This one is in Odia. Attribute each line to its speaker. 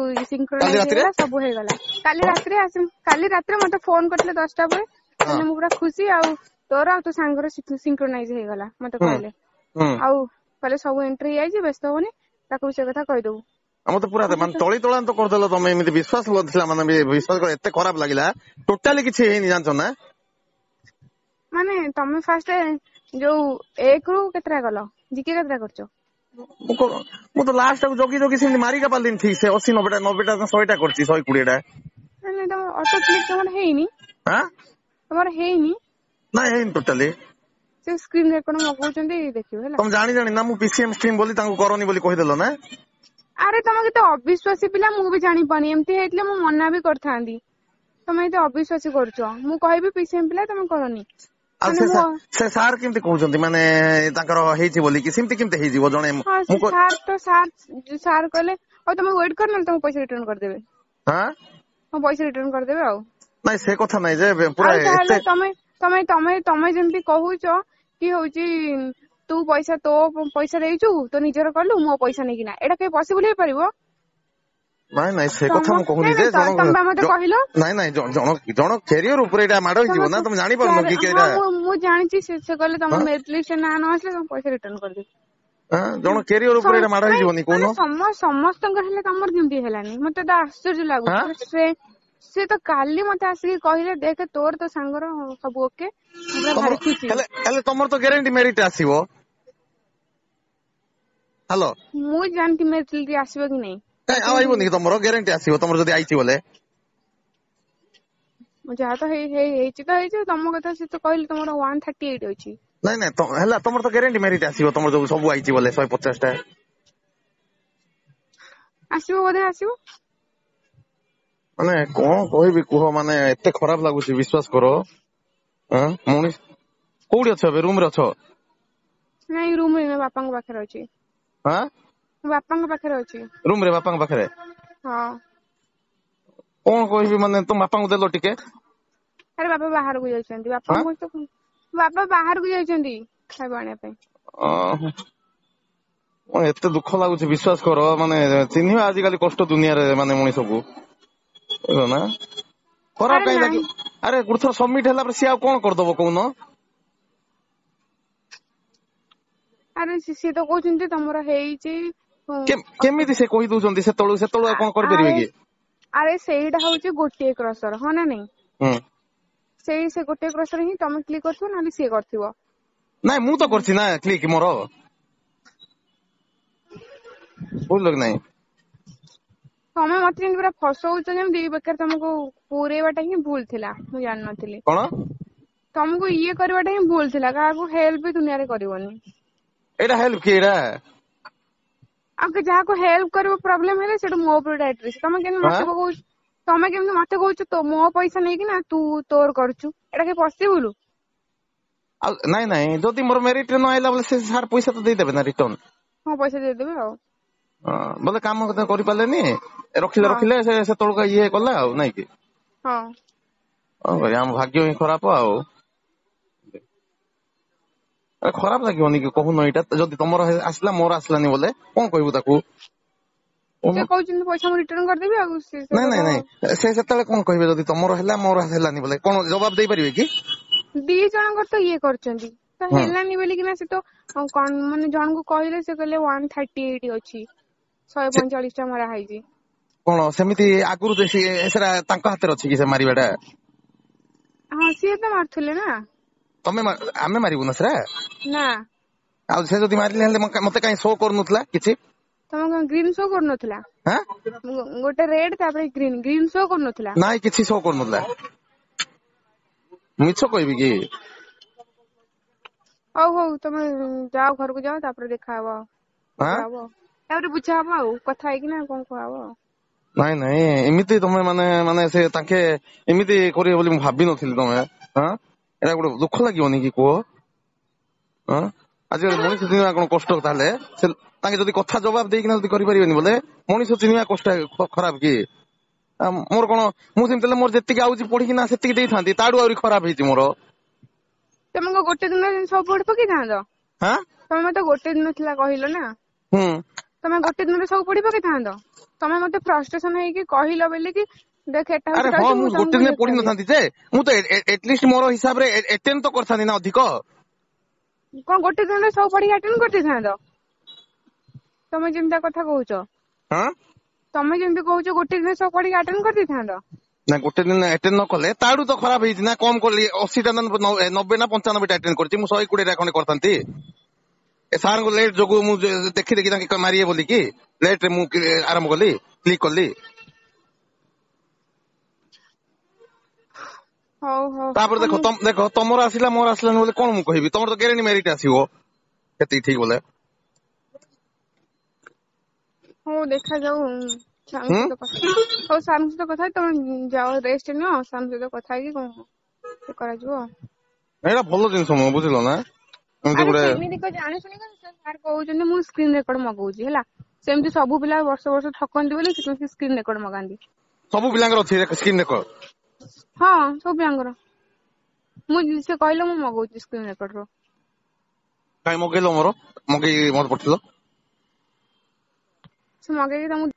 Speaker 1: କାଲି
Speaker 2: ସିଙ୍କ୍ରୋନାଇଜ
Speaker 1: ରାତିରେ?
Speaker 2: ହେଇଗଲା, ସବୁ ହେଇଗଲା କାଲି ରାତିରେ। ଆସି କାଲି ରାତିରେ ମତେ ଫୋନ କରିଥିଲେ 10ଟା ପରେ, କହିଲେ ମୁଁ ପୁରା ଖୁସି, ଆଉ ତୋର ଆଉ ତୋ ସାଙ୍ଗର ସିଙ୍କ୍ରୋନାଇଜ ହେଇଗଲା ମତେ କହିଲେ। ଆଉ କହିଲେ ସବୁ ଏଣ୍ଟ୍ରି ହେଇଯାଇଛି, ବ୍ୟସ୍ତ ହବନି, ତାକୁ ବି ସେ କଥା କହିଦବୁ।
Speaker 1: ଆମ ତ ପୁରା ମାନେ ତଳି ତଳାନ୍ତ କରିଦେଲ ତମେ। ଏମିତି ବିଶ୍ୱାସ ନଥିଲା, ମାନେ ବିଶ୍ୱାସ କର ଏତେ ଖରାପ ଲାଗିଲା। ଟୋଟାଲି କିଛି ହେଇନି, ଜାଣିଛ ନା?
Speaker 2: ମାନେ ତମେ ଫାଷ୍ଟ ଯୋଉ 1 ରୁ କେତେଟା କଲ? ଜିକେ କେତେଟା କରୁଛ?
Speaker 1: ମୁଁ ତ ଲାଷ୍ଟ ଟାକୁ ଜଗି ଜଗି ସେମିତି ମାରିକା ପାରିଲିନି ଠିକ ସେ। 80 90ଟା, 90ଟା, 100ଟା କରିଛି, 120ଟା।
Speaker 2: ମାନେ ତମ ଅଟୋ କ୍ଲିକ୍ ତମର ହେଇନି? ତମର ହେଇନି?
Speaker 1: ନାଇଁ, ହେଇନି ଟୋଟାଲି।
Speaker 2: ସେ ସ୍କ୍ରିନ୍ ରେକର୍ଡ ମଗଉଛନ୍ତି, ଦେଖିବ ହେଲା।
Speaker 1: ତମେ ଜାଣି ଜାଣି ନା ମୁଁ ପିସିଏମ ଷ୍ଟ୍ରିମ୍ ବୋଲି ତାଙ୍କୁ କରନି ବୋଲି କହିଦେଲ ନା?
Speaker 2: ଆରେ ତମେ କେତେ ଅବିଶ୍ୱାସୀ ପିଲା ମୁଁ ବି ଜାଣିପାରୁନି। ଏମିତି ହେଇଥିଲେ ମୁଁ ମନା ବି କରିଥାନ୍ତି। ତମେ ଏତେ ଅବିଶ୍ୱାସୀ କରୁଛ, ମୁଁ କହିବି ପିସିଏମ ପିଲା ତମେ କରନି।
Speaker 1: ଆଉ ସେ ସାର୍ କେମିତି କହୁଛନ୍ତି ମାନେ ତାଙ୍କର ହେଇଛି ବୋଲି କି? ସେମିତି କେମିତି ହେଇଯିବ ଜଣେ?
Speaker 2: ହଁ ସାର୍ ତ ସାର୍ କହିଲେ ଆଉ ତମେ ୱେଟ୍ କର, ନହେଲେ ତମ ପଇସା ରିଟର୍ନ କରିଦେବେ। ହଁ, ପଇସା ରିଟର୍ନ କରିଦେବେ। ଆଉ
Speaker 1: ନାଇଁ, ସେ କଥା ନାଇଁ ଯେ ପୁରା
Speaker 2: ତାହେଲେ ତମେ ତମେ ତମେ ତମେ ଯେମିତି କହୁଛ କି ହଉଛି ତୁ ପଇସା ତୋ ପଇସା ଦେଇଛୁ, ତୋ ନିଜର କଲୁ, ମୋ ପଇସା ନେଇକିନା, ଏଇଟା କେବେ ପସିବଲ ହେଇପାରିବ?
Speaker 1: ନାଇଁ ନାଇଁ, ସେ କଥା ମୁଁ କହୁନି ଯେ।
Speaker 2: ଜଣ କହିଲ
Speaker 1: ନାଇଁ ନାଇଁ, ଜଣ ଜଣ କ୍ୟାରିୟର ଉପରେ ଏଇଟା ମାଡ ହେଇଯିବ ନା, ତମେ ଜାଣିପାରୁନ କି ଏଇଟା?
Speaker 2: ମୁଁ ଜାଣିଛି। ସେ କହିଲେ ତମ ମେରିଟ ଲିଷ୍ଟ ନାଁ ନ ଆସିଲେ ତମ ପଇସା ରିଟର୍ନ କରିଦେବି।
Speaker 1: ଜଣ କ୍ୟାରିୟର ଉପରେ ଏଇଟା ମାଡ ହେଇଯିବନି କହୁନ?
Speaker 2: ସମସ୍ତଙ୍କର ହେଲେ ତମର କେମିତି ହେଲାନି, ମତେ ତ ଆଶ୍ଚର୍ଯ୍ୟ ଲାଗୁଛି। ସେ ତ କାଲି ମତେ ଆସିକି କହିଲେ ଦେଖେ ତୋର ତୋ ସାଙ୍ଗର ସବୁ ଓକେ।
Speaker 1: ହେଲେ ତମର ତ ଗ୍ୟାରେଣ୍ଟି ମେରିଟ ଆସିବ। ହ୍ୟାଲୋ,
Speaker 2: ମୁଁ ଜାଣିଛି ମେରିଟ ଲିଷ୍ଟ ଆସିବ କି ନାଇଁ।
Speaker 1: ଆଉ ଆଇବନି କି? ତମର ଗ୍ୟାରେଣ୍ଟି ଆସିବ, ତମର ଯଦି ଆଇଛି ବୋଲେ।
Speaker 2: ଯାହା ତ ହେଇଛି ତ ହେଇଛି, ତମ କଥା ସେ ତ କହିଲେ ତମର 138 ଅଛି।
Speaker 1: ନାଇଁ ନାଇଁ, ହେଲା ତମର ତ ଗ୍ୟାରେଣ୍ଟି ମେରିଟ ଆସିବ, ତମର ଯୋଉ ସବୁ ଆଇଛି ବୋଲେ 150ଟା
Speaker 2: ଆସିବ ବୋଧେ, ଆସିବ।
Speaker 1: ମାନେ କଣ କହିବି କୁହ, ମାନେ ଏତେ ଖରାପ ଲାଗୁଛି, ବିଶ୍ୱାସ କର। ମଣିଷ କୋଉଠି ଅଛ ଏବେ? ରୁମ ରେ ଅଛ?
Speaker 2: ନାଇଁ, ରୁମ ରେ ବାପାଙ୍କ ପାଖରେ ଅଛି। ବାପାଙ୍କ ପାଖରେ ଅଛି।
Speaker 1: ରୁମ ରେ ବାପାଙ୍କ ପାଖରେ?
Speaker 2: ହଁ।
Speaker 1: କଣ କହିବି ମାନେ, ତମ ବାପାଙ୍କୁ ଦେଲ ଟିକେ।
Speaker 2: ଆରେ ବାପା ବାହାରକୁ ଯାଇଛନ୍ତି, ବାପାଙ୍କୁ ବାପା ବାହାରକୁ ଯାଇଛନ୍ତି ଖାଇବା ଆଣିବା ପାଇଁ।
Speaker 1: ଏତେ ଦୁଃଖ ଲାଗୁଛି, ବିଶ୍ୱାସ କର। ମାନେ ଚିହ୍ନିବା ଆଜିକାଲି କଷ୍ଟ ଦୁନିଆରେ, ମାନେ ମଣିଷକୁ ନା ଖରାପ କାହିଁ ଲାଗିବ? ଆରେ ଗୋଟେ ଥର ସବମିଟ ହେଲା ପରେ ସିଏ ଆଉ କଣ କରିଦବ କହୁନ?
Speaker 2: ଆରେ ସିଏ ତ କହୁଛନ୍ତି ତମର ହେଇଛି।
Speaker 1: କେମିତି ସେ କହି ଦଉଛନ୍ତି ସେତେବେଳୁ? ସେତେବେଳୁ ଆଉ କଣ କରିପାରିବେ କି?
Speaker 2: ଆରେ ସେଇଟା ହଉଛି ଗୋଟିଏ କ୍ରସର, ହଁ ନା ନାଇଁ? ସେଇ ସେ ଗୋଟିଏ କ୍ରସର ହିଁ ତମେ କ୍ଲିକ୍ କରିଥିବ, ନହେଲେ ସିଏ କରିଥିବ।
Speaker 1: ନାଇଁ, ମୁଁ ତ କରିଛି ନା କ୍ଲିକ୍ ମୋର, ବୁଝିଲ କି ନାଇଁ?
Speaker 2: ତମେ ମତେ ଯେମିତି ପୁରା ଫସଉଛ ଯେମିତି, ବେକାର ତମକୁ ପୁରେଇବାଟା ହିଁ ଭୁଲ ଥିଲା, ମୁଁ ଜାଣିନଥିଲି।
Speaker 1: କଣ
Speaker 2: ତମକୁ ଇଏ କରିବାଟା ହିଁ ଭୁଲ ଥିଲା। କାହାକୁ ହେଲ୍ପ ବି ଦୁନିଆରେ କରିବନି।
Speaker 1: ଏଇଟା ହେଲ୍ପ କି ଏଇଟା?
Speaker 2: ଆଉ ଯାହାକୁ ହେଲ୍ପ କରିବ ପ୍ରୋବ୍ଲେମ ହେଲେ ସେଠୁ ମୋ ଉପରେ ଡାଇରେକ୍ଟ। ତମେ କେମିତି ମତେ କହୁଛ, ତମେ କେମିତି ମତେ କହୁଛ ତୋ ମୋ ପଇସା ନେଇକି ନା ତୁ ତୋର କରୁଛୁ, ଏଇଟା କି ପସିବୁଲ?
Speaker 1: ଆଉ ନାଇଁ ନାଇଁ, ଯଦି ମୋର ମେରିଟ ରେ ନ ଆଇଲା ବୋଲେ ସେ ସାର୍ ପଇସା ତ ଦେଇଦେବେ ନା ରିଟର୍ନ?
Speaker 2: ହଁ, ପଇସା ଦେଇଦେବେ। ଆଉ
Speaker 1: ବୋଲେ କାମ କରିପାରିଲେନି, ରଖିଲେ ରଖିଲେ ସେ ସେତେବେଳକୁ ଇଏ କଲା ଆଉ ନାଇଁ କି?
Speaker 2: ହଁ,
Speaker 1: ଆମ ଭାଗ୍ୟ ହିଁ ଖରାପ। ଆଉ ଖରାପ ଲାଗିବନି କି କହୁନ? ଏଇଟା ଯଦି ତମର ଆସିଲା ମୋର ଆସିଲାନି ବୋଲେ କଣ କହିବୁ ତାକୁ?
Speaker 2: ସେ କହୁଛନ୍ତି ପଇସା ମୁଁ ରିଟର୍ନ କରିଦେବି। ଆଉ
Speaker 1: ନାଇଁ ନାଇଁ ନାଇଁ, ସେ ସେତେବେଳେ କଣ କହିବେ? ଯଦି ତମର ହେଲା ମୋର ହେଲାନି ବୋଲେ କଣ ଜବାବ ଦେଇପାରିବେ କି?
Speaker 2: ଦି ଜଣଙ୍କର ତ ଇଏ କରିଛନ୍ତି ତ ହେଲାନି ବୋଲିକିନା ସେ ତ ମାନେ ଜଣଙ୍କୁ କହିଲେ, ସେ କହିଲେ 138 ଅଛି, 145ଟା ମରା ହେଇଛି।
Speaker 1: କଣ ସେମିତି ଆଗରୁ ସେଟା ତାଙ୍କ ହାତରେ ଅଛି କି ସେ ମାରିବାଟା?
Speaker 2: ହଁ, ସିଏ ତ ମାରୁଥିଲେ ନା।
Speaker 1: ତମେ ଆମେ ମାରିବୁ ନା ସେଟା?
Speaker 2: ନା।
Speaker 1: ଆଉ ସେ ଯଦି ମାରିଲେ ହେଲେ ମତେ କାହିଁ ଶୋ କରୁନଥିଲା କିଛି?
Speaker 2: ତମ କଣ ଗ୍ରୀନ ଶୋ କରୁନଥିଲା? ଗୋଟେ ରେଡ୍ ତାପରେ ଗ୍ରୀନ, ଗ୍ରୀନ ଶୋ କରୁନଥିଲା?
Speaker 1: ନାଇଁ, କିଛି ଶୋ କରୁନଥିଲା। ମିଛ କହିବି କି?
Speaker 2: ହଉ ହଉ, ତମେ ଯାଅ ଘରକୁ ଯାଅ, ତାପରେ ଦେଖା ହବ, ତାପରେ ବୁଝା ହବ, ଆଉ କଥା ହେଇକିନା କଣ କୁହାହବ।
Speaker 1: ନାଇଁ ନାଇଁ, ଏମିତି ତମେ ମାନେ ମାନେ ସେ ତାଙ୍କେ ଏମିତି କରିବେ ବୋଲି ମୁଁ ଭାବିନଥିଲି। ତମେ ଏଇଟା ଗୋଟେ ଦୁଃଖ ଲାଗିବନି କି କୁହ? ଆଜିକାଲି ମଣିଷ ଚିହ୍ନିବା କଣ କଷ୍ଟ ତାହେଲେ? ସେ ତାଙ୍କେ ଯଦି କଥା ଜବାବ ଦେଇକିନା ଯଦି କରିପାରିବେନି ବୋଲେ ମଣିଷ ଚିହ୍ନିବା କଷ୍ଟ ଖରାପ କି? ମୋର କଣ, ମୁଁ ସେମିତି ହେଲେ ମୋର ଯେତିକି ଆଉଛି ପଢିକିନା ସେତିକି ଦେଇଥାନ୍ତି, ତାଠୁ ଆହୁରି ଖରାପ ହେଇଛି ମୋର।
Speaker 2: ତମେ ଗୋଟେ ଦିନ ସବୁ ପଢି ପକେଇଥାନ୍ତ? ତମେ ମତେ ଗୋଟେ ଦିନ ଥିଲା କହିଲ ନା, ତମେ ଗୋଟେ ଦିନରେ ସବୁ ପଢି ପକେଇଥାନ୍ତ? ତମେ ମତେ ଫ୍ରଷ୍ଟ୍ରେସନ ହେଇକି କହିଲ ବୋଲିକି ଦେଖ ଏଟା
Speaker 1: ଆରେ
Speaker 2: ହଉଛି
Speaker 1: ହଁ,
Speaker 2: ମୁଁ
Speaker 1: ମୁଁ ଗୋଟେ
Speaker 2: ତମକୁ
Speaker 1: ଦିନ
Speaker 2: ଇଏ
Speaker 1: ପଢି
Speaker 2: କଲି।
Speaker 1: ନଥାନ୍ତି ଯେ, ମୁଁ ତ ଏଟଲିଷ୍ଟ ମୋର ହିସାବରେ ଆଟେଣ୍ଡ ତ କରିଥାନ୍ତି ନା ଅଧିକ।
Speaker 2: କଣ ଗୋଟେ ଦିନରେ ସବୁ ପଢିକି ଆଟେଣ୍ଡ କରିଦେଇଥାନ୍ତ? ତମେ ଯେମିତିଆ କଥା କହୁଛ।
Speaker 1: ହଁ,
Speaker 2: ତମେ ଯେମିତି କହୁଛ ଗୋଟେ ଦିନରେ ସବୁ ପଢିକି ଆଟେଣ୍ଡ କରିଦେଇଥାନ୍ତ?
Speaker 1: ନା, ଗୋଟେ ଦିନ ଆଟେଣ୍ଡ ନ କଲେ ତାଠୁ ତ ଖରାପ ହେଇଛି ନା। କମ କଲି 80ଟା ନା 90 ନା 95ଟା ଆଟେଣ୍ଡ କରିଛି, ମୁଁ 120ଟା ଖଣ୍ଡେ କରିଥାନ୍ତି। ଏ ସାରଙ୍କୁ ଲେଟ୍ ଯୋଗୁ ମୁଁ ଦେଖି ଦେଖି ତାଙ୍କେ ମାରିବେ ବୋଲିକି ଲେଟ୍ ରେ ମୁଁ ଆରମ୍ଭ କଲି, କ୍ଲିକ୍ କଲି।
Speaker 2: ହଉ ହଉ।
Speaker 1: ତାପରେ ଦେଖ, ଦେଖ ତମର ଆସିଲା ମୋର ଆସିଲାନି ବୋଲି କଣ ମୁଁ କହିବି? ତମର ତ ଗ୍ୟାରେଣ୍ଟି ମେରିଟ ଆସିବ ସେତିକି ଠିକ ବୋଲେ।
Speaker 2: ହଉ, ଦେଖାଯାଉ। ସାରଙ୍କ ସହିତ କଥା, ହଉ ସାରଙ୍କ ସହିତ କଥା ହେଇ, ତମେ ଯାଅ ରେଷ୍ଟ ନିଅ, ସାରଙ୍କ ସହିତ କଥା ହେଇକି କଣ କରାଯିବ।
Speaker 1: ଏଇଟା ଭଲ ଜିନିଷ ନୁହଁ, ବୁଝିଲ ନା? ଏମିତି
Speaker 2: ଆରେ
Speaker 1: ଗୋଟେ
Speaker 2: ସେମିତି କଣ ଜାଣି ଶୁଣି ସାର୍ କହୁଛନ୍ତି ମୁଁ ସ୍କ୍ରିନ ରେକର୍ଡ ମଗଉଛି ହେଲା। ସେମିତି ସବୁ ପିଲା ବର୍ଷ ବର୍ଷ ଠକନ୍ତି ବୋଲି ସେଥିପାଇଁ ସେ ସ୍କ୍ରିନ ରେକର୍ଡ ମଗାନ୍ତି।
Speaker 1: ସବୁ ପିଲାଙ୍କର ଅଛି ସ୍କ୍ରିନ ରେକର୍ଡ?
Speaker 2: ହଁ, ସବୁ ପିଲାଙ୍କର। ମୁଁ ସେ କହିଲେ ମୁଁ ମଗଉଛି ସ୍କ୍ରିନ ରେକର୍ଡ ର।
Speaker 1: କାଇଁ ମଗେଇଲ? ମୋର ମଗେଇ ମତେ ପଠେଇଲ।
Speaker 2: ସେ ମଗେଇକି ତମକୁ